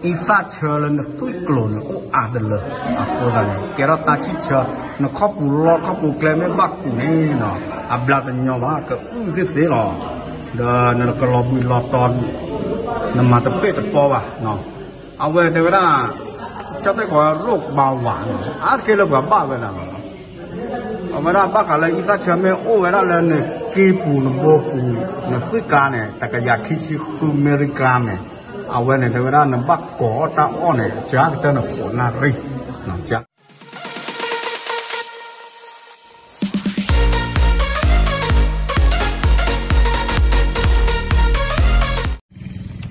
အံသၣ်ဆၢလၢနသွံၣ်ကျိၤန့ၣ် အိၣ်အါတလၢ အဃိသတးန့ၣ် ကဲထီၣ်တၢ်ထံၣ်ဆၢ နခီပူၤလီၢ်ခီပူၤကျဲမ့ၢ်ဘၣ်ကူးန့ၣ်နီၤ အဘျါတညီဘၣ် ကအုၣ်သ့ၣ်သ့လီၤ. ဒီးနကလီၤဘှံးလီၤတီၤ နမၤတပ့ၢ်တပီဘၣ်နီၤ. အဝဲတဲဝဲဒၣ် ကၠီၣ်တဲၣ်ကီးရိၣ်ဘါဝၤနီၤ အါတက့ၢ်လၢပှၤဘၣ်ဝဲဒၣ်လီၤ. အဝဲဒၣ်ဘၣ်ဃးလၢအံသၣ်ဆၢမ့ၢ်အိၣ်ဝဲဒၣ်လၢနက့ပူၤနဘိပူၤ နသွံၣ်ကျါန့ၣ် တကယၤခံဆံဃုမ့ၢ်ရံကျါန့ၣ် အဝဲန့ၣ်တဲဝဲဒၣ်နဘၣ်ကိးအီၣ်တၢ်အီၣ်န့ၣ် ကကတၢၢ်န့ၣ်ဃိးနၣ်ရံၣ်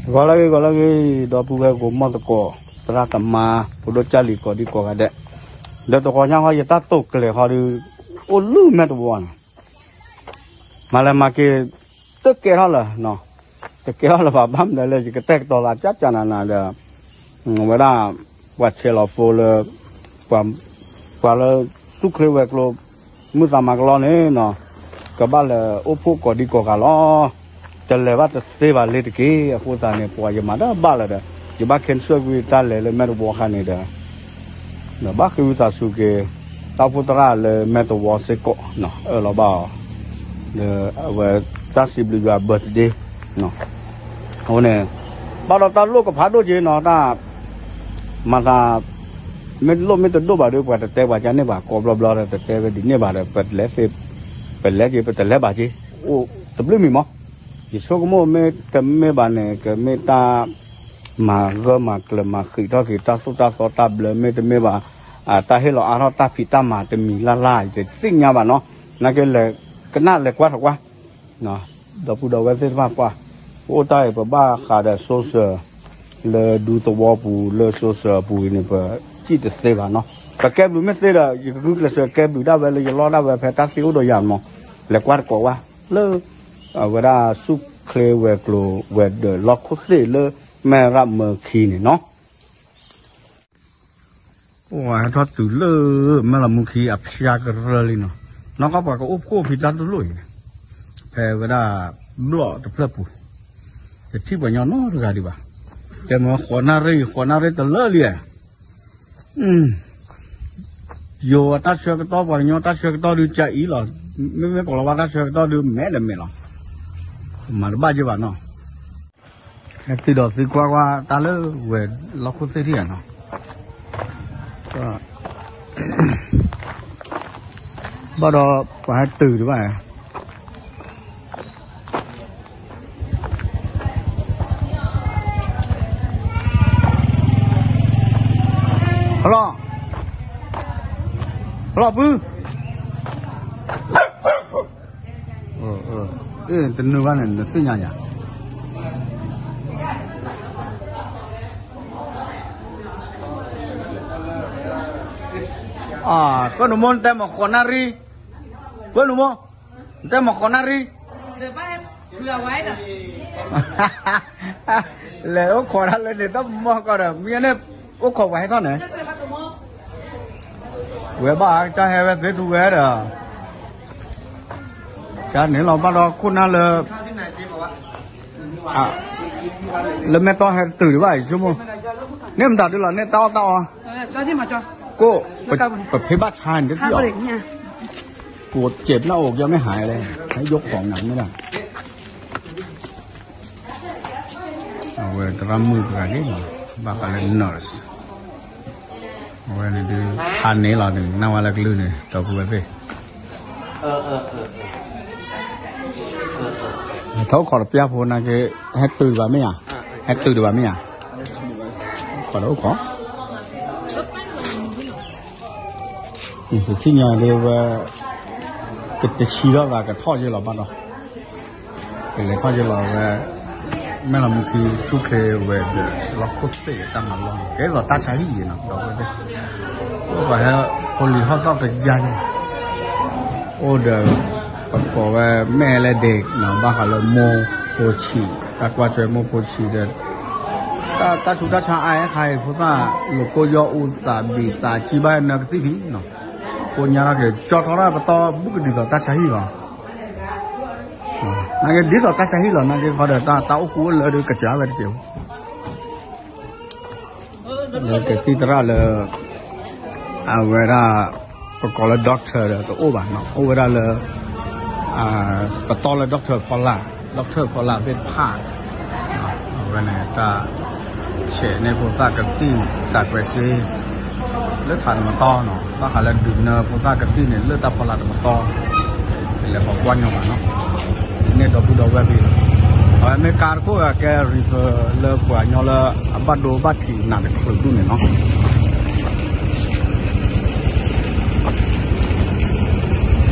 ဂီၤလၢဂ့ၤ ဂီၤလၢဂ့ၤ ဒီပုၢ်ဝဲၢ်ကိးမီၢ်သကိး သရၣ်သမါ ဖိဒိၣ်ကၢ်လံၤကိးဒံကိးဂၤဒဲး, ဒီးတဂီၤညါဃီ ယတၢ်တိာ်ကျဲၤဃီဒီး အိၣ်လၢမဲာ်တဝီန့ၣ် မၤလဲၤမၤက့ၤ တကဲထီၣ်လၢၤ, တကဲထီၣ်လၢၤဘၣ် ဘၣ်မနုၤလဲၣ် ယကတဲာ်ကတီၤသးကၠၢ်ကၠၢ်နးနးဒီး ဝဲဒၣ် ပှၤဆဲးလီၤဖိလၢ ပှၤလၢ ဆူၣ်ချ့ဝဲၤကျိၤ မုၢ်သးမၤကလီန့ၣ်နီၤ ကဘၣ်လဲၤအိၣ်ဖှိၣ်ကိးဒံကိးဂၤလီၤ. တလဲၤဘၣ်တသ့ဘၣ်လ့တက့ၢ်. အဃိသတးန့ၣ် ပှၤယမၤတၢ်ဘၣ်လၢၤဒီး ယဘၣ် cancel ကွံာ်တၢ်လဲၤလၢမဲာ်တဝီခါန့ၣ်ဒီး ဒီးဘၣ်ဃ့ဝံသးစူၤက့ၤ တၢ်အိၣ်ဖှိၣ်သရၣ်လၢမဲာ်တဝီစ့ၢ်ကီး အၢၣ်လီၤဘၣ်အီၤ ဒီးအဝဲတၢ်စံးဘျုးယွၤ birthday အဃိန့ၣ် ဘၣ်ဒီးတၢ်လိၣ်ကဖးဒိၣ်က့ၤနီၤ တၢ် မၤသး မ့ၢ်လိၣ်မ့ၢ်တဒိၣ်ဘၣ်ဒီး ပှၤတတဲပှၤကန့ၢ်ဘၣ် ကိးဘျီဘျီဒီး တတဲဝဲဒ်န့ၣ်ဘၣ်ဒီး ပလဲၤက့ၤ ပတလဲၤဘၣ်က့ၤ အိၣ်တဘျုးမံၤမး ယဆိကမိၣ်မ့ၢ်တမ့ၢ်ဘၣ်န့ၣ် ကမ့ၢ်တၢ် မၤဂၢၢ်မၤကျၢၤမၤဃံးထီၣ်က့ၤ တၢ်သိၣ်တၢ်သီတၢ်ဘျၢ မ့တမ့ၢ်ဘၣ် တၢ်ဟ့ၣ်လီၤအါထီၣ်တၢ်ဖံးတၢ်မၤတမံၤလၢ်လၢ် ယတသ့ၣ်ညါဘၣ်နီၤ နာ်က့လဲၤကနၣ်လဲၤကွၢ်ထီၣ်ကွၢ် ဒီပုၢ်ဒီဝဲၢ်သ့ၣ်တဖၣ်ကွၢ် ပအိၣ်တၢ်အံၤ ပဘၣ်ဃးဒီး social လၢဒူသဝီပူၤ လၢ social အပူၤအံၤန့ၣ် ပစံၣ်တသ့ဘၣ်နီၤ ပကဲဘျုးမ့ၢ်သ့ဒီး ယကဂုာ်ကျဲးစၢးကဲဘျုးဒၣ်ဝဲလၢယလီၢ်ဒၣ်ဝဲဖဲတၢ်သ့အိၣ်ဒီးယၤမး လဲၤကွၢ်တကိးဝဲ လၢ အဝဲဒၣ်ဆူၣ်ချ့ဝဲၤကျိၤဝဲၤဒၢးလီၢ်ခိၣ်သ့ၣ်လၢ မဲၢ်ရၣ်မၢခံန့ၣ်နီၤ အိၣ်ဝဲဟဲထီၣ်တုၤလၢ မဲၢ်လီၤမူခံအဖျါကရၢလံနီၤ, နီၢ်ကီၢ်ပှၤကအိၣ်ဖှိၣ်ဖံးတၢ်တလိၣ်အံၤ, ဖဲဝဲဒၣ်ဘျီၣ်တဖျၢၣ်ပူၤ, ယထံၣ်ပှၤညီနီတဂၤဒံးဘၣ်, တဲမ့ၢ်ဃိးနၣ်ရံၣ် ဃိးနၣ်ရံၣ်တလၢလံဧါ, ယိၤတၢ်ဆၢကတီၢ် ပှၤကညီတၢ်ဆၢကတီၢ်ဒုးကၢအံၤလီၤ, မ့မ့ၢ်ကိးလီၤဝါတၢ်ဆၢကတီၢ်ဒုးမဲာ်ဒီးမဲာ်လီၤ, မၤတဘၣ်က့ၤဘၣ်နီၤ. ဟဲတုၤဒီးသံကွၢ်ကွၢ်တၢ်လၢဝဲၤလီၢ်ခိၣ်သ့ၣ်ထံၣ်ဧါနီၤ, ဘၣ်ဒီးပှၤဟဲတုၤဒံးဘၣ်ဧါ, ဖလီၢ်, ဖလီၢ်ပုၢ် တနုာ်ဘၣ်န့ၣ် နသ့ၣ်ညါယၤ, ကနူမိၢ် နတဲမ့ၢ်ဃိးနၣ်ရံၣ်, ကနူမိၢ် နတဲမ့ၢ်ဃိးနၣ်ရံၣ်, လဲၤအိၣ်ခိးတၢ်လၢန့ၣ် တၢ်မီၢ်ကီၢ်ဒီး မ့ၢ်န့ၣ် အိၣ်ခိးပှၤဟဲထီၣ်န့ၣ် ဝဲဘၣ် ကၢ်ဟဲဝဲသ့ထူဝဲဒီး ကၢ်န့ၣ်လီၤဘၣ်ဒီးခိၣ်နၢ်လၢ လၢမဲာ်တီၢ်ဟဲတတုၤဒံးဘၣ် ယဆိကမိၣ်, န့ၣ်မတၤဒုလီၤ န့ၣ်တၢ်အီၣ်တၢ်အီ, ကိၣ်, ပဖ့ဘၣ်ဆါန့ၣ်တသ့ၣ်အီၤ, ကိၣ်စဲးပနၢ်အိၣ်ကၠီမ့ၢ်ဟးလဲၣ်, ဟဲယိးခိးနၤမ့ၢ်ဒၣ် အဝဲသရၣ်မုၣ်တဂၤန့ၣ်လီၤ, ဘၣ်ဃးလၢ nurse, အဝဲန့ၣ်ဒုး ဖးန့ၣ်လီၤန့ၣ် နၢ်ဝဲလၢကလုၢ်န့ၣ် ဒီပုၢ်ဝဲၢ်သ့ၣ်, ထီၣ်အိၣ်ခိးတပျၢ်ဖိနာ်က့ ဟဲတုၤဒံးဘၣ်မ့ၢ်ဧါ, ဟဲတုၤဒံးဘၣ်မ့ၢ်ဧါ, ခိးဒီးအိၣ်ခိး ပထံၣ်ညါဒ်ဝဲ ကတဆံထီၣ်သးကထီၣ်ယဲလီၤဘၣ်ဒီး, ကလဲၤထီၣ်ယဲလီၤဝဲ, မဲၢ်လီၤမူခံဆူၣ်ချ့ဝဲၤဒၢး လီၢ်ခိၣ်သ့ၣ်တၢ်မၤလီၢ်န့ၣ် ကဲသိးတၢ်ဆါဟံၣ်ယဲနီၤ ဒီးဝဲသ့ၣ်, အိၣ်ပှၤဟဲ ဖိလံၤဟီၣ်သီၣ်ကယါန့ၣ်, အိၣ်ဒီး ပကိးဝဲ မဲာ်လဲၣ်ဒ့နီၤ ဘၣ်ဃးလၢမိၢ်ဖိဆံး တၢ်ကွၢ်ထွဲမိၢ်ဖိဆံးဒီး တၢ်ဆူးတၢ်ဆါအါဟဲခါအံၤ ဖိသၣ်လိာ်ကိၣ်ယီၢ်အူသးဘံးသးကံဘၣ်နၢကသံၣ်ဖံနီၤ, ကိၣ်ညါထီၣ်က့ၤ ကၠီထီၣ်တၢ်ပတီၢ်ဘူးကဒ်သိးတၢ်ဆါဟံၣ်လီၤ, နာ်က့ဒ်သိးတၢ်ဆါဟံၣ်လီၤ နာ်က့ခီဒီးတၢ်အိၣ်ကူအိၣ်လၢဒုးကစၢ်ဝဲတက့ၢ် လၢကသံၣ်သရၣ်လၢ အဝဲဒၣ် ပကိးလၢ doctor ဒီးတအိၣ်ဘၣ်နီၤ, အိၣ်ဝဲဒၣ်လၢ ပတီၢ်လၢ doctor ဖီလာ်, doctor ဖီလာ်သ့ၣ်တဖၣ် အဝဲန့ၣ်တၢ် ဆဲးန့ၢ်ဖိသၣ်ကသံၣ်သးကွဲးစ့ လၢထးတမတီၢ်နီၤ, ဘၣ်ဃးလၢဒုးနၢဖိသၣ်ကသံၣ်န့ၣ် လၢတၢ်ဖီလာ်တမတီၢ် လဲၤဃီၤကွၢ်ညီမးနီၤ, န့ၢ်ဒီပုၢ်ဒီဝဲၢ်ဖဲလီၤ. အဝဲမ့ၢ်ကါတခိၣ်ဂၤကဲ refer လၢပှၤကညီလၢအဘၣ်ဒိဘၣ်ထံးနးတချုးဒူၣ်န့ၣ်နီ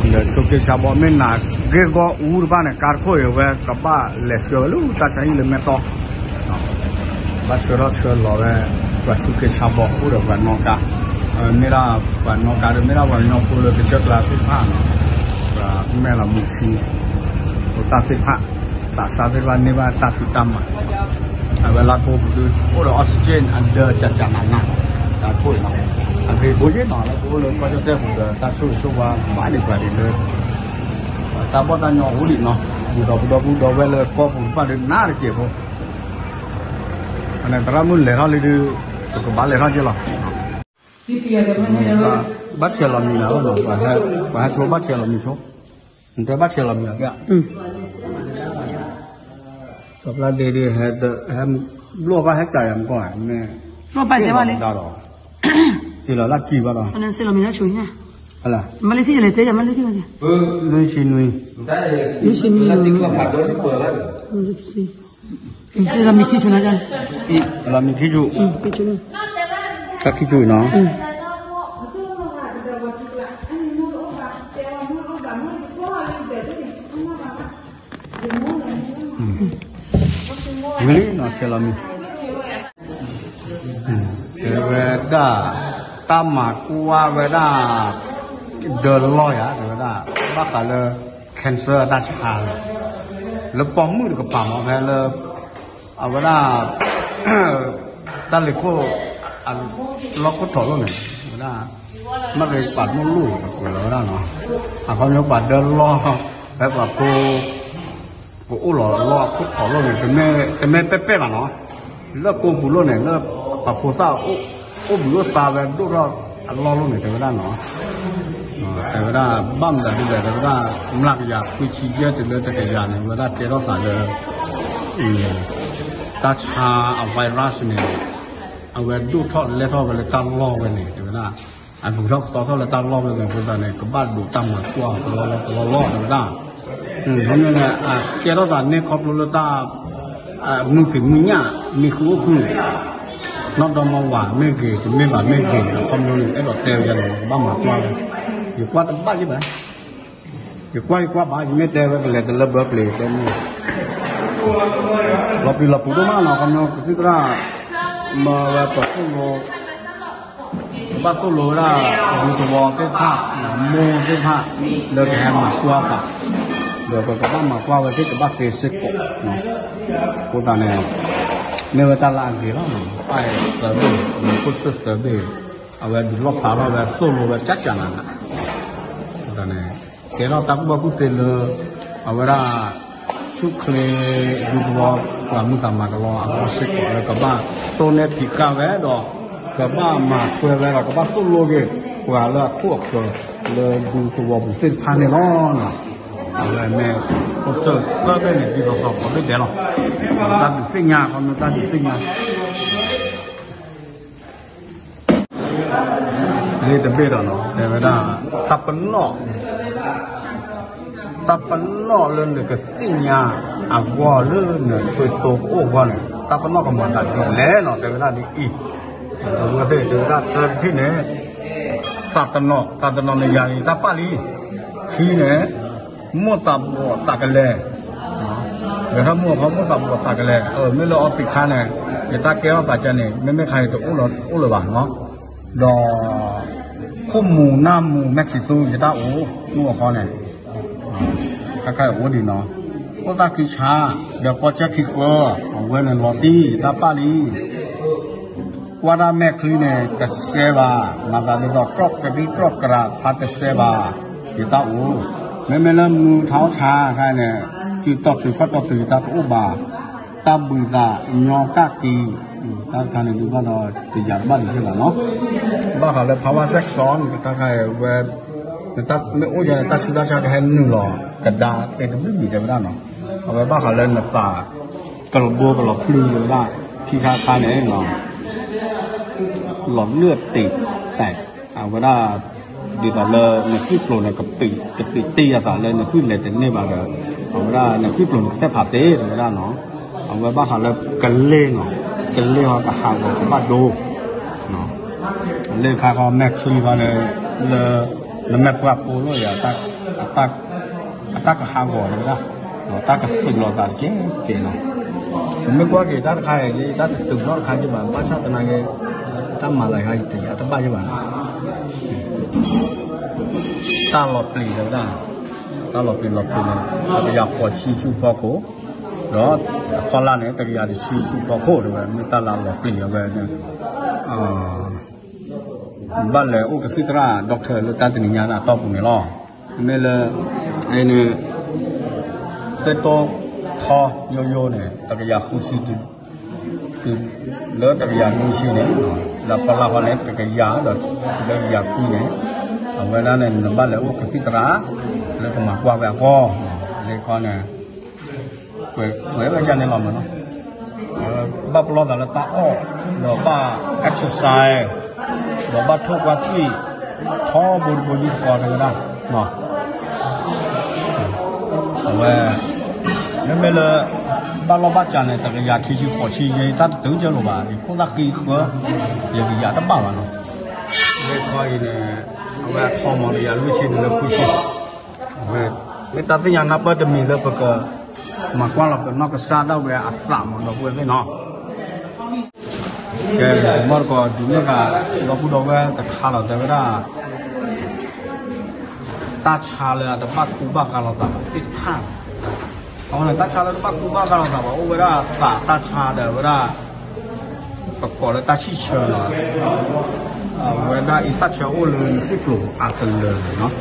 ၤ ဒီးဆိးက့ဆါဘီမ့ၢ်နၤဂ့ၢ်ဂီၢ်အူတဖၣ်န့ၣ် ကါတခိၣ်အံၤ အဝဲကဘၣ်လဲၤဆှၢဝဲလၢတၢ်ဆါဟံၣ်လၢမဲၢ်တီၢ်, ဘၣ်ဆှၢထီၣ်ဆှၢလီၤဝဲ ပှၤဆိးက့ဆါဘီအိၣ်ဒီးပှၤနီၣ်ကါ, မ့ၢ်ဒၣ်ပှၤနီၣ်ကါဒီး မ့ၢ်ဒၣ်ပှၤကညီဖိလၢကစၢၢ်ကျါသ့ၣ်တဖၣ်နီၤ, ပှၤမဲာ်လီၤမုၢ်ခံ ဖိသၣ်သ့ၣ်တဖၣ် သးစၢ်သ့ၣ်တဖၣ်န့ၢ်ဘၣ်တၢ်ဖံးတၢ်မၤ, အဝဲလၢကိပူၤဒုး အိၣ်ဒီး oxygen အဒၢကၠးကၠးနးနး, တၢ်ခိၣ်အံၤနီၤ, အဂ့ၤဖိယ့ၢ်နီၤ လၢပအိၣ်လၢကီၢ်ကၠီၣ်တဲၣ်ပူၤဒီး တၢ်ဆိၣ်ဂ့ၤဆိၣ်ဝါဘၣ်ဒံးပှၤဒံးလၢ တၢ်ဘီၣ်တၢ်ညီအဝဲဒံးနီၤ, ဒ်သိးပဒီပုၢ်ဒီဝဲၢ်လၢကီၢ်ပူၤတဖၣ်ဒုးနးတက့ၢ်ဖိ, အန့ၣ်သရၣ်မုၣ်လဲၤထီၣ်လံဒုး ပကဘၣ်လဲၤထီၣ်က့ၤလီၤ. ဘၣ်ဆဲးလီၤမံၤနၤလီၤ, ပှၤဟဲဆိဘၣ်ဆဲးလီၤမံၤဆိ, နတဲဘၣ်ဆဲးလီၤမံၤအကဲ, ကပျၢ်ဒ့ဒ့ ဟဲ ဘျိၣ်ဘၣ်ဟဲကၢ်ယၤမကီၢ်, မ့ၢ်ဘျိၣ်ဘၣ်တဲဘၣ်လံ, တ့ၢ်လီၤလၢကံၢ်ဘၣ်ဒီး, မ့ၢ်လၢထံၣ်လဲၤတဲယၤ မ့ၢ်လၢထံၣ်လဲၤတဲ, လွံၢ်ဆံနွံ, လွံၢ်ဆံနွံ, လီၤမံၤခံဆူၣ်, တၢ်ခံဆူၣ်နီၤ, ဝံၤလံနီၤ ဆဲးလီၤမံၤ, တဲဝဲဒၣ် တၢ်မၤကွၢ်ဝဲဒၣ် ဒၢလီၢ်ယၤ တဲဝဲဒၣ် ဘၣ်ဃးလၢ cancer တၢ်ဆါ လၢပိာ်မုၣ်တကပၤမ့ၢ်ဖဲလၢ အဝဲဒၣ် တၢ်လ့ၤခိၣ် လီၢ်ခိၣ်ထီၣ်လိၣ်န့ၣ် ဝဲဒၣ် မ့ၢ်ဂ့ၤပာ်တမိၣ်လိၣ် ကွဲးလီၤဝဲဒၣ်နီၤ အခီပညီပှၤဒၢလီၢ် ဖဲပှၤဖိ ကအိၣ်လီၤလီၢ်ခိၣ်ထီၣ်လိၣ်န့ၣ် တမ့ၢ်ပဲပဲၣ်ဘၣ်နီၤ လၢကိပူၤလိၣ်န့ၣ် လၢပှၤဖိသၣ်အိၣ်ဘှံးအိၣ်သါဝဲဒိၣ်ထီၣ်အလီၢ်လိၣ်န့ၣ် တဲဝဲဒၣ်နီၤ တဲဝဲဒၣ် ဘၣ်မနုၤဒ်လဲၣ် တဲဝဲဒၣ် မျးကယၤခွံဆံယဲၢ်တုၤလၢတကယၤန့ၣ် ဝဲဒၣ်ကဲထီၣ်သးလၢ တၢ်ဆါအ virus န့ၣ် အဝဲဒိၣ်ထီၣ်လဲၢ်ထီၣ်ဝဲလၢတၢ်လီၢ်ဝဲန့ၣ် တဲဝဲဒၣ် အဂုၤထီၣ်သီထီၣ်လၢတၢ်လီၢ်ဝဲန့ၣ် အဃိသတးန့ၣ် ကဘၣ်ဒိးတၢ်မၤကွၢ်တလီၢ်လီၢ်တလီၢ်လီၢ် တဲဝဲဒၣ် ခီမ့ၢ်န့ၣ် အကဲထီၣ်သးန့ၣ်ခီဖျိလၢတၢ် မုာ်ဖံးမုာ်ညၣ် မံၤဃုအိၣ်ဃု နီၢ်ဒီမါဝၤမ့ၢ်ဂ့ၤ တမ့ၢ်ဘၣ်မ့ၢ်ဂ့ၤ အခီပညီန့ၣ် အဲၣ်ဒိးတဲဝဲဒၣ်န့ၣ် ကဘၣ်မၤကွၢ်ဝဲ ယကွၢ်တဘၣ်ယဘၣ် ယကွၢ်ယကွၢ်ဘၣ် ယမ့ၢ်တဲဝဲကလဲၤတလၢဘၢပျ့ၤတဲမ့ၢ် လီၤပျံၤလီၤဖုးဒိၣ်မးနီၤ အခီပညီကသံၣ်သရၣ် မၤဝဲပသိၣ်လိ ကဘၣ်သိၣ်လိဝဲဒၣ် ဒူသဝီသ့ၣ်တဖၣ် မိၢ်သ့ၣ်တဖၣ် လၢကဟဲမၤကွၢ်သး ဒီးပကဘၣ်မၤကွၢ်ဝဲသ့ၣ်ကဘၣ်သ့စ့ၢ်ကီး အဃိသတးန့ၣ် မ့ၢ်ဝဲတၢ်လၢအဂ့ၤလီၤ ပၢ်အဲၣ်သၢဘ့ၣ် မူခိၣ်စ့ၢ်သၢဘ့ၣ် အဝဲဒုးလီၣ်ဖျါထီၣ်ဝဲသိၣ်လိဝဲကၠးကၠးနးနး အဃိသတးန့ၣ် ကဲထီၣ်တၢ်ကူၣ်ဘၣ်ကူၣ်သ့လၢ အဝဲဒၣ် ဆူၣ်ချ့ ဒူသဝီ ပှၤမုၢ်သးမၤကလီအဂီၢ်စ့ၢ်ကီးလၢကဘၣ်တိၢ်နဲၣ်ဖံးဃာ်ဝဲဒီး ကဘၣ်မၤထွဲဝဲဒီး ကဘၣ်သိၣ်လိက့ၤ ပှၤလၢအခိၣ်အဃၢၤ လၢဒူသဝီပူၤသ့ၣ်တဖၣ်န့ၣ်လီၤ. အဝဲမ့ၢ် အိၣ်တၢ်သၢဘ့ၣ်န့ၣ် ဒ်သိးသိးကိးဘ့ၣ်ဒဲးလီၤ. တၢ်ဒုးသ့ၣ်ညါ ခီမ့ၢ်တၢ်ဒုးသ့ၣ်ညါ လ့တဘ့ၣ်ဒီးနီၤ တဲဝဲဒၣ် တၢ်ပနီၣ် တၢ်ပနီၣ်လၢနကသ့ၣ်ညါအဂီၢ်လၢနသုးတိၤကအိၣ်အဂီၢ်န့ၣ် တၢ်ပနီၣ်ကမၤသးဒ်လဲၣ်နီၤ တဲဝဲဒၣ်ဒ်အံၤ, အဝဲသ့ၣ်တဲဝဲဒၣ်တၢ်တထံၣ်န့ၣ် သးတနီၤ သးတနီၤန့ၣ်ယၤန့ၣ် ယတၢ်ပာ်လံ, ခံန့ၣ် မိၢ်သးဘီၣ်သးကလဲၤ ဂဲၤထီၣ်မုၢ်အခီ မိၢ်သးဘီၣ်သးကလဲၤ မ့ၢ်လၢအီသံးခါန့ၣ် ယတၢ်ကဲထီၣ်သးကဲန့ၣ် မ့မ့ၢ်ခါအံၤတအိၣ်လၢၤဘၣ်နီၤ, ဒီး ခိၣ်မူၤနၢ်မူၤမဲာ်ခံးသူ ယတၢ်အိၣ် မုၢ်အခီန့ၣ် ခါခါအံၤအိၣ်ဒံးနီၤ, အိၣ်သၣ်ခံဆါ ဒီးကီၢ်ကၠၢၢ်ခံဃၢ အဝဲန့ၣ်လီၤတံၢ် ယတၢ်ပာ်လံ ကွၢ်ဒၣ်မဲာ်ချံန့ၣ် တစဲဘၣ်, မၤသးဒ်သိး ကြၢးကြၢးကြၢးဖးတစဲဘၣ်, ယတၢ်အိၣ်, မ့မ့ၢ်လၢမုၢ်ထီၣ်ဆါခါန့ၣ် စုတီၢ်တုၤခီၣ်တီၢ်တုၤ ယတၢ်တအိၣ်ဘၣ်, တၢ်ဘှံးသးညီကၣ်ကံၤ တၢ်တခါန့ၣ်ဒုးဘၣ်ဒီး တယာ်တဘၣ်ဒံးက့ဘၣ်နီၤ, ဘၣ်ဃးလၢ power section တၢ်ခါအံၤဝဲ မ့ၢ်အိၣ်ယၤန့ၣ် တၢ်ဆူးတၢ်ဆါကဟဲနုာ်လီၤ ကဒါသ့တဘျုးမံၤတဲဝဲဒၣ်နီၤ, အဝဲဘၣ်ဃးလၢနသး ကလီၤဘိကလီၤပျံၤတဲဝဲဒၣ် ခံခါခါန့ၣ် လီၤလၢတ့ၢ်တဲာ် အဝဲဒၣ် ဒ်သိးလၢနသွံၣ်ကျိၤန့ၣ် ကပံးတ့ၢ်အသးလၢနသွံၣ်လဲၤတန့ၢ်ဘၣ်ဒီး အဝဲဒၣ်နသွံၣ်ကျိၤန့ၣ်ကသဲၣ်ဖးသ့တဲဝဲဒၣ်နီၤ, အဝဲဘၣ်ဃးလၢကလ့ၢ်နီၤ, ကလ့ၢ်ဟီကဟးဂီၤကဘၣ်ဒိ လၢခါခီမဲာ်ချံခီန့ၣ် လၢ နမဲာ်ပှၢ်ဖိလိၣ်ယၤ အတၢ်ကဟးဂီၤတဲဝဲဒၣ်, တၢ်ကသုးလိာ်သးတကဲကဲနီၤ, မ့ၢ်ကွၢ်က့ၤတၢ်တခါအံၤ တၢ်တတုၤနီတခါက့ဘၣ် ဘၣ်ဆၣ်သနာ်က့ တၢ်မၤသးခါအံၤတယာ်တဘၣ်က့ဘၣ်နီၤ, တၢ်လီၤပျံၤတဲဝဲဒၣ်, တၢ်လီၤပျံၤလီၤပျံၤန့ၣ် တကယၤဃိးဆံဆူဖီခိၣ်, ဒီးအဖီလာ်န့ၣ် တကယၤတဆံဆူဖီခိၣ်တဲဝဲ မ့ၢ်တၢ်လၢအလီၤပျံၤအဝဲန့ၣ် ဘၣ်လဲၤအိၣ်ကသံၣ်သရၣ် doctor လၢတၢ်တနံၤညါအတီၢ်ပူၤန့ၣ်လီၤ. မ့ၢ်လၢ အန့ၣ် သ့ၣ်တိၢ်ထီယိယိန့ၣ် တကယၤဃုဆံတုၤ လၢတကယၤနွံဆံန့ၣ် လၢပလၢ်ဃီန့ၣ် တကယၤဒီး လၢတကယၤခွံန့ၣ် အဝဲဒၣ်န့ၣ် နဘၣ်လဲၤအိၣ်ကသံၣ်သရၣ် လၢကမၤကွၢ်ဝဲအဂီၢ် လၢခီန့ၣ် ပှဲၤဝဲကန့ၣ်လီၤမးနီၤ, ဘၣ်ပလီၢ်သးလၢတၢ်အီၣ် ဒီးဘၣ် exercise ဒီးဘၣ်ထိၣ်ကွၢ်သွံၣ် ထီဘိတဘိယူၢ်တကီတဲဝဲဒၣ်, အဝဲ မ့မ့ၢ်လၢ ဘၣ်လီၢ်ဘၣ်စးန့ၣ် တကယၤခံဆံဃိးဆံယဲ တၢ်တတုၤကဲလိာ်ဘၣ် ယခိၣ်သၣ်ဃံဃၢ ယကယၤတဘၣ်ဘၣ်နီၤ, လၢခီအံၤန့ၣ် အဝဲအထီမး တကယၤလွံၢ်ဆံတုၤလၢခွံဆံ ဝဲ မ့ၢ်တၢ်သ့ၣ်ညါနၢ်ပၢၢ်တမံၤလၢပက မၤကွၢ်လီၤပနီၢ်ကစၢ်ဒၣ်ဝဲအသးမး ဒီပုၢ်ဝဲၢ်သ့ၣ်နီၤ, ကဲ မီၢ်တကိးဒုးမ့ၢ်ဂၤ ဒီပုၢ်ဒီဝဲၢ်တခါလီၤတဲဝဲဒၣ် တၢ်ဆါလၢအတဘၣ်ကူဘၣ်ဂာ်လိာ်သးသ့ၣ်တဖၣ် အဝဲန့ၣ် တၢ်ဆါလၢတဘၣ်ကူဘၣ်ဂာ်လိာ်သးဘၣ် အိၣ်ဝဲဒၣ်သးတၢ်ဆါဒီးဝဲဒၣ် ပကိးလၢတၢ်ဆံၣ်ဆၢလီၤ, အဝဲဒၣ်အံသၣ်ဆၢအိၣ်လၢနသွံၣ်ကျိၤအတလၢာ်န့ၣ်နီၤ,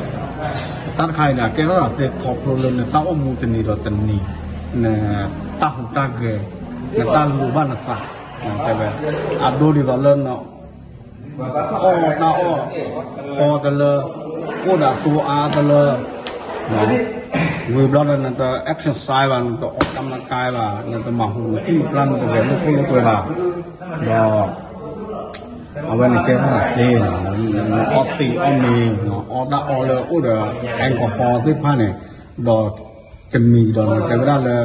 တၢ်တခါအံၤန့ၣ် အကဲထီၣ်သးသ့ခီဖျိလၢနတၢ်အိၣ်မူတနံၤဒီးတနံၤ, နတၢ်ဟူးတၢ်ဂဲၤ, နတၢ်လိၣ်ဘၣ်နသး, တဲဝဲ, အဒိဒ်သိးလၢန အီၣ်တၢ်အီၣ် ဖီတလၢ, အိၣ်ဒီးအသိအါတလၢ, ဝံၤဘျီဒီးနတ exercise ဘၣ်, နတအီၣ်ကၢ်မကါဘၣ်, နတမၤဟူးနကံၢ်နပျၢ် နတဂဲၤလိာ်ခိၣ်လိာ်ကွဲဘၣ်, ဒီး အဝဲန့ၣ်ကဲထီၣ်သးသ့နီၤ, နအီၣ်သံးအီၣ်မ့ၤ, အီၣ်တၢ်အီလၢအိၣ်ဒီး alcohol သ့ၣ်တဖၣ်န့ၣ်, ဒီးတမံၤဒီးနတဲဝဲဒၣ်လၢ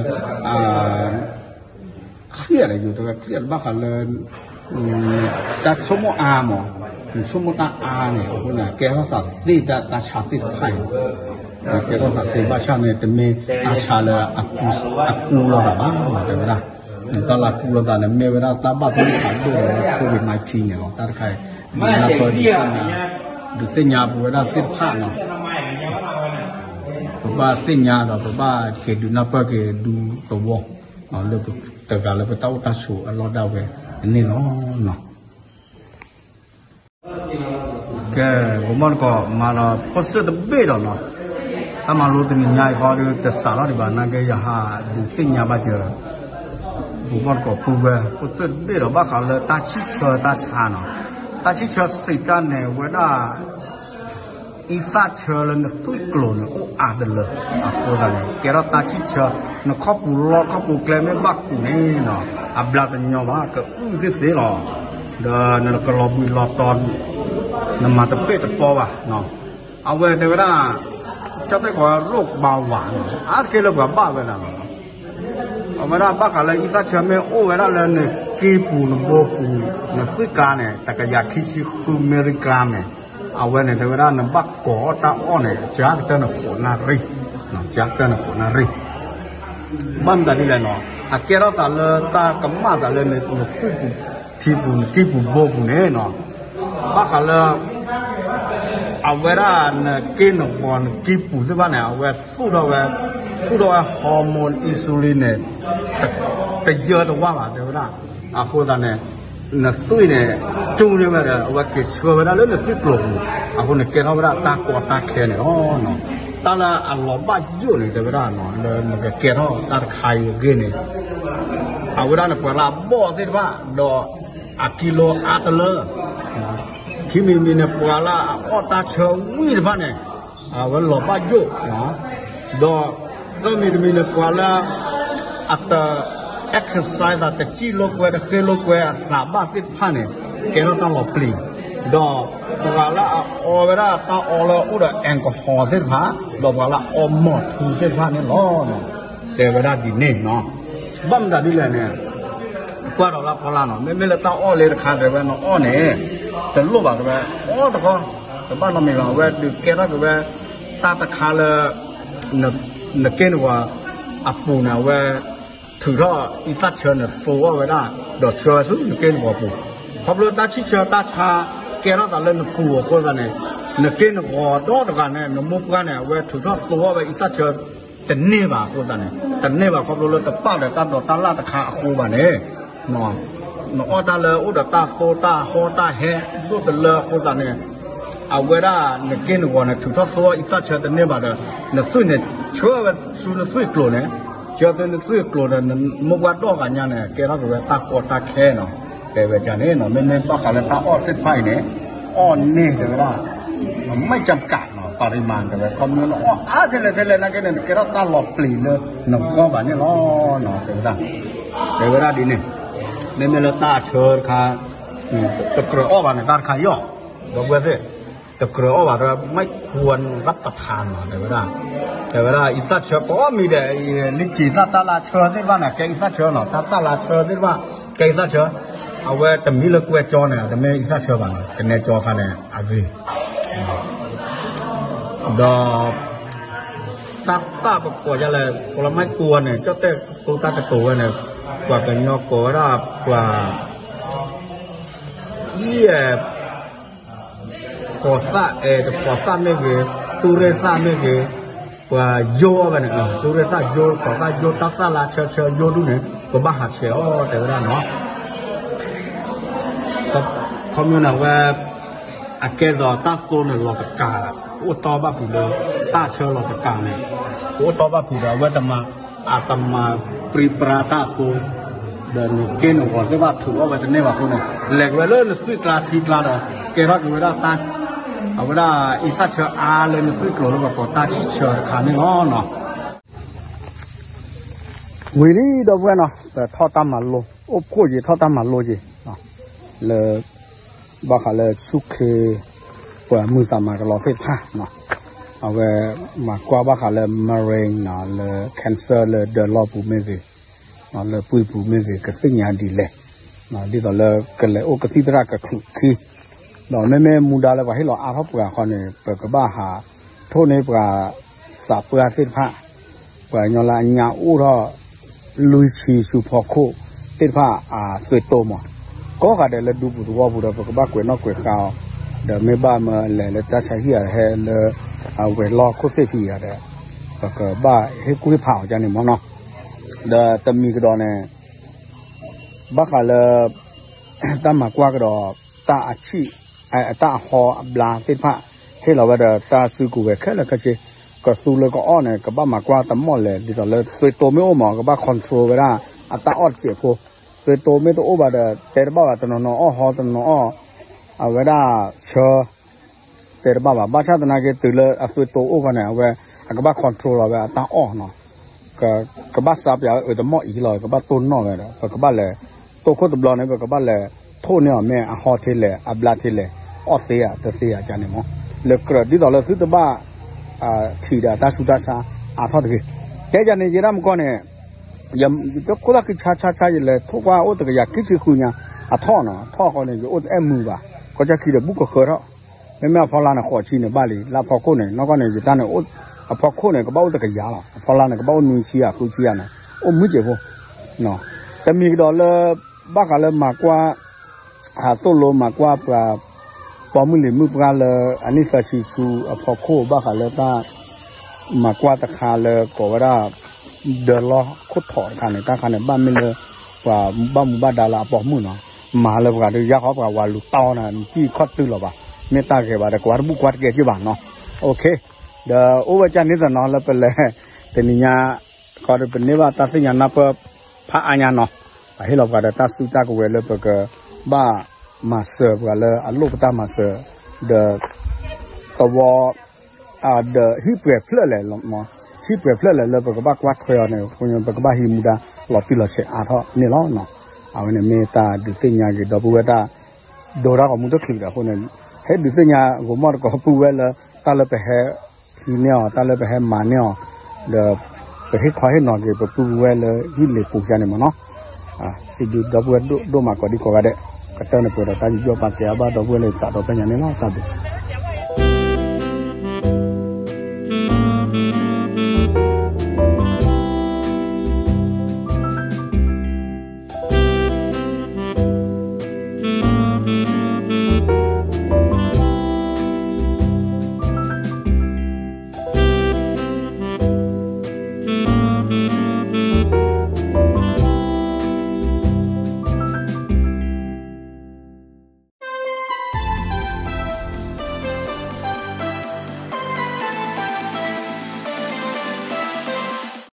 ချံးဒီးယိၤတဲဝဲချံးဒီးဘၣ်ဃးလၢ တၢ်ဆိကမိၣ်အါမး, နဆိကမိၣ်တၢ်အါန့ၣ် အဃိန့ၣ် ကဲထီၣ်သးသ့တၢ်ဆါသ့ၣ်တဖၣ်အံၤ, ကဲထီၣ်သးသ့ဘၣ်ဆၣ်န့ၣ် တမ့ၢ်တၢ်ဆါလၢအကူလိာ်သးဘၣ် တဲဝဲဒၣ်, နတၢ်လၢအကူလိာ်သးန့ၣ် မ့ၢ်ဝဲဒၣ်တၢ်ဘၣ်သ့ၣ်တဖၣ်ဒိၣ်ဒီး COVID nineteen န့ၣ်လီၤ. တၢ်တခါအံၤ ဒုးနၢ်ပၢၢ် ဒုးသ့ၣ်ညါပဝဲဒၣ်သ့ၣ်တဖၣ်နီၤ, ပဘၣ်သ့ၣ်ညါဒီး ပဘၣ်က့ၤဒုးနၢ်ပၢၢ်က့ၤဒူသဝီ လၢတဂၤလၢပတၢ်အိၣ်တၢ်ဆိးအလီၢ်ဒၣ်ဝဲန့ၣ်လီၤ. ကဲ ဘိးမီၢ်တကိး မၤလီၤဖိသၣ်တဘ့ၣ်ဒီးနီၤ, တၢ်မၤလိတနံၤညါအံၤဃီဒီး တစးထီၣ်ဒံးဘၣ် နာ်က့ယဟးဒုးသ့ၣ်ညါဘၣ်စၢၤ ဘိးမီၢ်တကိးပုၢ်ဝဲၢ် ဖိသၣ်တဘ့ၣ်ဒီး ဘၣ်ဃးလၢတၢ်ဆံၣ်ဆၢတၢ်ဆါနီၤ, တၢ်ဆံၣ်ဆၢစံးတၢ်န့ၣ် ဝဲဒၣ် အံသၣ်ဆၢလၢနသွံၣ်ကျိၤန့ၣ် အိၣ်အါတလၢ အဃိသတးန့ၣ် ကဲထီၣ်တၢ်ဆံၣ်ဆၢ နခီပူၤလီၢ်ခီပူၤကျဲမ့ၢ်ဘၣ်ကူးန့ၣ်နီၤ အဘျါတညီဘၣ် ကအုၣ်သ့ၣ်သ့လီၤ. ဒီးနကလီၤဘှံးလီၤတီၤ နမၤတပ့ၢ်တပီဘၣ်နီၤ. အဝဲတဲဝဲဒၣ် ကၠီၣ်တဲၣ်ကီးရိၣ်ဘါဝးနီၤ အါတက့ၢ်လၢပှၤဘၣ်ဝဲဒၣ်လီၤ. အဝဲဒၣ်ဘၣ်ဃးလၢအံသၣ်ဆၢမ့ၢ်အိၣ်ဝဲဒၣ်လၢနကံၢ်ပူၤနဘိပူၤ နသွံၣ်ကျါန့ၣ် တကယၤခံဆံဃု milligram န့ၣ် အဝဲန့ၣ်တဲဝဲဒၣ်နဘၣ်ကိးအီၣ်တၢ်အီၣ်န့ၣ် ကကတၢၢ်နဃိးနၣ်ရံၣ်, ကကတၢၢ်နဃိးနၣ်ရံၣ်. ဘၣ်မတၤဒ်လဲၣ်နီၤ အကဲထီၣ်သးလၢတၢ်ကမၣ်သးလၢနသွံၣ်ပူၤ ထံပူၤ နကံၢ်ပူၤဘိပူၤန့ၣ်နီၤ ဘၣ်ဃးလၢ အဝဲဒၣ်နက့နဂီၤနကံၢ်ပူၤသ့ၣ်တဖၣ်န့ၣ် အဝဲသူၣ်ထီၣ်ဝဲ သူၣ်ထီၣ်ဝဲ hormone insulin န့ၣ် တယၢတဝၢ်ဘၣ် တဲဝဲဒၣ်. အဃိသတးန့ၣ် နသွံၣ်န့ၣ် ကၠူန့ၢ်ဝဲဒီး အဝဲက့ၤဆှၢဝဲဒၣ်လၢနသွံၣ်ကျိၤပူၤ အဃိန့ၣ်ကဲထီၣ်ဝဲဒၣ်တၢ်ကီတၢ်ခဲန့ၣ်လီၤ. တၢ်လၢအလီၤဘၣ်ယိၣ်န့ၣ် တဲဝဲဒၣ်နီၤ လၢနကကဲထီၣ်တၢ်တခါအံၤအဂ့ၢ်န့ၣ် အဝဲဒၣ်န့ၣ် ပှၤလၢအဘီၣ်သ့ၣ်တဖၣ် ဒီးအကံလိအါတလၢ ခံမံၤတမံၤန့ၣ် ပှၤလၢအအီၣ်တၢ်ဆၢဝံၣ်တဖၣ်န့ၣ် အဝဲလီၤဘၣ်ယိၣ်, ဒီးသၢမံၤတမံၤန့ၣ် ပှၤလၢ အတ exercise တစံၣ်လိာ်ကွဲ တဃ့လိာ်ကွဲအသးဘၣ်သ့ၣ်တဖၣ်န့ၣ် ကဲထီၣ်တၢ်လီၤပျံၤ, ဒီးပှၤလၢအအီဝဲဒၣ်တၢ်အီလၢအိၣ်ဒီး alcohol သ့ၣ်တဖၣ် ဒီးပှၤလၢအအီမီၤထူသ့ၣ်တဖၣ်န့ၣ်လီၤ. တဲဝဲဒၣ်ဒ်န့ၣ်နီၤ. ဘၣ်မတၤဒ်လဲၣ်န့ၣ် ကွၢ်ဒီးလၢအဖီလာ်နီၤ မ့မ့ၢ်လၢတၢ်အီၣ်လၢတခါတဲဝဲနအီၣ်န့ၣ် တလိၣ်ဘၣ်တဲဝဲ အီၣ်တခီ တဘၣ်နီတမံၤဘၣ် အဝဲဒုးကဲထီၣ်က့ၤဝဲ တၢ်တခါလၢ နက့ၢ်နဂီၤအပူၤန့ၣ် အဝဲ ထုးထီၣ်အံသၣ်ဆၢန့ၣ် သိအီၣ်ဝဲဒၣ် ဒီးဆှၢဝဲဆူနက့ၢ်နဂီၤပူၤ, ခီဖျိတၢ်ဆံၣ်ဆၢတၢ်ဆါ ကဲထီၣ်သးလၢနပူၤအဃိသတးန့ၣ် နက့ၢ်နဂီၤဒီတဂၤန့ၣ် နမိၢ်ပှၢ်န့ၣ် အဝဲထုးထီၣ်သိအီၣ်ဝဲအံသၣ်ဆၢ တန့ၢ်ဘၣ်အဃိသတးန့ၣ် တန့ၢ်ဘၣ်ခီဖျိလၢတပာ်ဒီးတၢ်ဒိးတၢ်လၣ်တခါအဃိဘၣ်န့ၣ် နအီၣ်တၢ်လၢအိၣ်ဒီးတၢ်သိတၢ်ဟီတၢ်ဟဲဒိၣ်တလၢအဃိသတးန့ၣ် အဝဲဒၣ်နက့ၢ်နဂီၤန့ၣ် ထုးထီၣ်သိအီၣ်အံသၣ်ဆၢတန့ၢ်ဘၣ်ဒီး နသွံၣ်န့ၣ် ဆှၢဝဲဆူနသွံၣ်ကျိၤန့ၣ်, ဆှၢဆူနသွံၣ်ကျိၤဒီး နမိၢ်ပှၢ်ဒီဂၤညါန့ၣ် ကဲထီၣ်က့ၤဝဲတၢ်ကီတၢ်ခဲနီၤ. တဲဝဲဒ်န့ၣ်နီၤ မ့မ့ၢ်ဘၣ်ဃးလၢတၢ်အီၣ်သ့ၣ်တဖၣ်အံၤန့ၣ် အီၣ်န့ၢ်တဲဝဲဒၣ် မ့ၢ်ကကးနီၤ ပၤရံမၤ တဲဝဲ ခီမ့ၢ်နအီၣ်အါထဲလဲၣ်ထဲလဲၣ်နာ်က့န့ၣ် နကဲထီၣ်တၢ်လီၤပျံၤလၢနဂီၢ်ဘၣ်န့ၣ်လီၤ. တဲဝဲဒၣ် တဲဝဲဒၣ်ဒ်န့ၣ် မ့မ့ၢ်လၢတၢ်ဆၢတခါ တကြၢးအီၣ်ဘၣ်န့ၣ် တၢ်တခါအံၤအီၤ ဒီပုၢ်ဝဲၢ်သ့ၣ် တကြၢးအီၣ်ဘၣ်ဒီး မ့ၢ်ခွါရၢ်ပထါနီၤ တဲဝဲဒၣ်, တဲဝဲဒၣ် အံသၣ်ဆၢကိးမံၤဒဲး လံက့ၤသၣ်တၢ်လၢဆၢသ့ၣ်တဖၣ်န့ၣ် ကဲအံသၣ်ဆၢနီၤ တၢ်သၣ်လၢဆၢသ့ၣ်တဖၣ် ကဲအံသၣ်ဆၢ, အဝဲတမံၤလၢကွဲကၠီန့ၣ် တမ့ၢ်အံသၣ်ဆၢဘၣ်နီၤ ကနဲကၠီခါန့ၣ် အဂ့ၤ ဒီး တၢ်သၣ်ပကိးယၤလဲၣ် ပလီမ့ၢ်ကွါန့ၣ် ကၠီၣ်တဲၣ်သိတၢ်ကတိၤဝဲန့ၣ် ပှၤကညီကိးဝဲဒၣ် ပှၤ အံၤ ဖီသၣ်အဲၣ်တဖီသၣ်မ့ၢ်ဂ့ၤ, တူၢ်ရ့ၣ်သၣ်မ့ၢ်ဂ့ၤ, ပှၤယိအီၤဝဲန့ၣ် တူၢ်ရ့ၣ်သၣ်ယိ ဖီသၣ်ယိ တၢ်သၣ်လၢဆၢဆၢယိဒူၣ်န့ၣ် ပဘၣ်ဟးဆှဲးအီၤ တဲဝဲဒၣ်နီၤ. ခီမ့ၢ်န့ၣ်ဝဲ အကဲသိးတၢ်သိန့ၣ်လီၤတကး အိၣ်တီဘၣ်ဖုးလၢ တၢ်ဆၢလီၤတကးန့ၣ် ကအိၣ်တီဘၣ်ဖုးဒီး အဝဲတမၤ အတမၤပြံပြါတၢ်သိ ဒီးနက့ၢ်နဂီၤသ့ၣ်တဖၣ်ထုးအီၣ်ဝဲတန့ၢ်ဘၣ်အဃိန့ၣ် လဲၤက့ၤဝဲလၢနသွံၣ်ကျါထံကျါဒီး ကဲထီၣ်က့ၤဝဲဒၣ်တၢ် အဝဲဒၣ်အံသၣ်ဆၢအါလၢနသွံၣ်ကျိၤလၢပှၤကိးတၢ်ဆံၣ်ဆၢတခါန့ၣ်လီၤနီၤ. ဝံၤလံ ဒီပုၢ်ဝဲၢ်နီၤ ပထီၣ်တၢ်မၤလိ အိၣ်ဖှိၣ်ယံၤထီၣ်တၢ်မၤလိယံၤ လၢ ဘၣ်ဃးလၢဆူၣ်ချ့ ပှၤမုာ်သးမၤကလီသ့ၣ်တဖၣ် အဝဲမၤကွၢ်ဘၣ်ဃးလၢ migraine နီၤ လၢ cancer လၢဒၢးလီၢ်ပူၤမ့ၢ်ဂ့ၤ လၢပှံၢ်ပူၤမ့ၢ်ဂ့ၤ ကသ့ၣ်ညါဒ်လဲၣ် ဒ်သိးလၢကလဲၤအိၣ်ကသံၣ်သရၣ်ကချုးခံ ဒီးမ့မ့ၢ်မူဒါလၢပှၤဟ့ၣ်လီၤအါထီၣ်ပှၤဃီန့ၣ် ပကဘၣ်ဟးထိၣ်န့ၢ်ပှၤသးပှၢ်သ့ၣ်တဖၣ် ပှၤကညီလၢအညါအိၣ်ထီၣ် လွံၢ်ဆံဆူဖီခိၣ်သ့ၣ်တဖၣ်အသွံၣ်တိမး ကိးဂၤဒဲးလၢဒူပူၤသဝီပူၤဒီး ပကဘၣ်ကွဲးနီၣ်ကွဲးဃါအီၤ ဒီးမ့ၢ်ဘၣ်မၢလဲၤလၢတၢ်ဆါဟံၣ်အဟဲလၢ အဝဲၤလီၢ်ခိၣ်သ့ၣ်ဖံးဂၤဒီး ပကဘၣ်ဟ့ၣ်ကူၣ်ဟ့ၣ်ဖးအီၤကန့ၣ်မးနီၤ ဒီးတမံၤကဒီးန့ၣ် ဘၣ်ဃးလၢ တၢ်မၤကွၢ်ကဒီး တၢ်အဆံၣ် တၢ်အဟီအဘျါသ့ၣ်တဖၣ် ဟ့ၣ်လီၤဝဲဒီးတၢ်စုကဝဲၤခဲလၢာ်ခဲဆ့ ကသူလၢကအီၣ်န့ၣ် ကဘၣ်မၤကွၢ်တမီၢ်လဲၣ် ဒ်သိးလၢသွံၣ်တိမ့ၢ်အိၣ်မး ကဘၣ် control ဝဲဒၣ် အတၢ်အီၣ်တစဲးဖိ သွံၣ်တိမ့ၢ်တအိၣ်ဘၣ်ဒီး တဲတဘၣ်ဘၣ် တနီၤနီၤအီၣ်ဟီ တနီၤနီၤအီၣ် အဝဲဒၣ်ဆၢ တဲတဘၣ်ဘၣ် ဘၣ်ဆၣ်သနာ်က့ တုၤလၢအသွံၣ်တိအိၣ်ဃီန့ၣ် အဝဲ အကဘၣ် control လီၤဝဲအတၢ်အီၣ်နီၤ ကဘၣ်စးပၠးဝဲအတမီၢ်အံၤလီၤ ကဘၣ်တိၢ်နီၣ်ဝဲဒီး ပကဘၣ်လဲၤ တိၢ်ခိၣ်တဘျီန့ၣ် ပကဘၣ်လဲၤထိၣ်န့ၢ်အီၤ မ့ၢ်အဟီထဲလဲၣ် အဘျါထဲလဲၣ် အီၣ်သ့ဧါ တသ့ဧါ ကန့ၣ်မး လၢကြၢးဒ်သိးလၢသုတဘၣ် ထံၣ်ဒီးတၢ်ဆူးတၢ်ဆါအါထီၣ်တဂ့ၤ ကဲကန့ၣ် ယဲဒၣ်မကီၢ်န့ၣ် ယခိၣ်သၣ်ခံဆါဆါဆါ ယလဲၤထိၣ်ကွၢ်အိၣ်တကယၤခံဆံဃုညါ အထီၣ်နီၤ ထီၣ်ဃီန့ၣ် ယအိၣ်အဲၣ်မုာ်ဘၣ် ကီၢ်ကၠၢ်ခံဒီး ဘူၣ်ကဃၢထီၣ် မ့မ့ၢ်အဖီလာ်န့ၣ် ဃိးဆံန့ၣ်ဘၣ်လံ လၢအဖီခိၣ်န့ၣ် နီၢ်ကီၢ်န့ၣ် ယတၢ်န့ၣ် အဖီခိၣ်န့ၣ် ကဘၣ်အိၣ်တကယၤလီၤ အဖီလာ်န့ၣ် ကဘၣ်အိၣ်နွံဆံယၤဃုဆံယၤန့ၣ် အိၣ်မုာ်စဲးဖိ တမံၤကဒီးလၢ ဘၣ်ဃးလၢမၤကွၢ် ဟးသိၣ်လိမၤကွၢ်ပှၤ ပိာ်မုၣ်လံၤမုၣ်ပှၢ်လၢ အနံၣ်သၢဆံဆူအဖီခိၣ် ဘၣ်ဃးလၢတၢ် မၤကွၢ်တခါလၢကိးဝဲဒၣ် ဒၢးလီၢ်ခိၣ်ထိးတခါန့ၣ် တၢ်ခါန့ၣ် ဘၣ်မ့ၢ်လၢ ပှၤဘၣ်မူဘၣ်ဒါလၢအပိာ်မုၣ်နီၤ မၤလၢပှၤဒုးယါဃီပှၤဝၤလူၤတီနၤ နစံၣ်ခီၣ်တုၤလီၤဘၣ် မ့ၢ်တၢ်ဂဲၤဘၣ်ဒီး ကွၢ်တဘူၣ်ကွၢ်တကဲက့ၢ်ဘၣ်နီၤ OK ဒီးအိၣ်ဝဲကန့ၣ်သနီၤလၢပလဲၤ တနံၤညါ တခီဒီးပန့ၢ်ဘၣ်တၢ်သ့ၣ်ညါနၢ်ပၢၢ်ဖးအါညါနီၤ, ပဟ့ၣ်လီၤပှၤဒီးတၢ်စုတၢ်ကဝဲၤလၢပကဘၣ်မၤစၢၤပှၤလၢအလိၣ်ပတၢ်မၤစၢၤ, ဒီးသဝီ ဒီးဟံၣ်ပှဲၤဖျၢၣ်လဲၣ်, ဟံၣ်ပှဲၤဖျၢၣ်လဲၣ်လၢပကဘၣ်ကွၢ်ထွဲအီၤန့ၣ် ပကဘၣ်ဟံးမူဒါလီၤတံၢ်လီၤဆဲးအါထီၣ်န့ၣ်လီၤ. အဝဲန့ၣ်မ့ၢ်တၢ်ဒုးသ့ၣ်ညါက့ၤဒီပုၢ်ဝဲၢ်တၢ် ဒိတၢ်ဂီၤမူတချုးဒီးအဃိန့ၣ် ဟဲဒုးသ့ၣ်ညါဂိၤမီၣ်တကိးပုၢ်ဝဲၢ်လၢ တၢ်လၢပဟဲဟံးန့ၢ်အီၤ တၢ်လၢပဟဲမၤန့ၢ်အီၤ, ဒီးပဟ့ၣ်ခီဟ့ၣ်နီၤက့ၤပပုၢ်ပဝဲၢ်လၢဟံၣ်လ့ၤပူၤကါန့ၣ်မ့ၢ်နီၤ. စံးဘျုးဒီပုၢ်ဝဲၢ်ဒိၣ်မးကိးဒံကိးဂၤဒဲး, ကတၢၢ်န့ၣ်ပှဲၤဒီးတၢ်ယူးယီၣ်ပာ်ကဲအဘၣ်ဒီပုၢ်ဝဲၢ်လၢသးဒီဖျၢၣ်ညါန့ၣ်လီၤ. တၢ်ဘျုး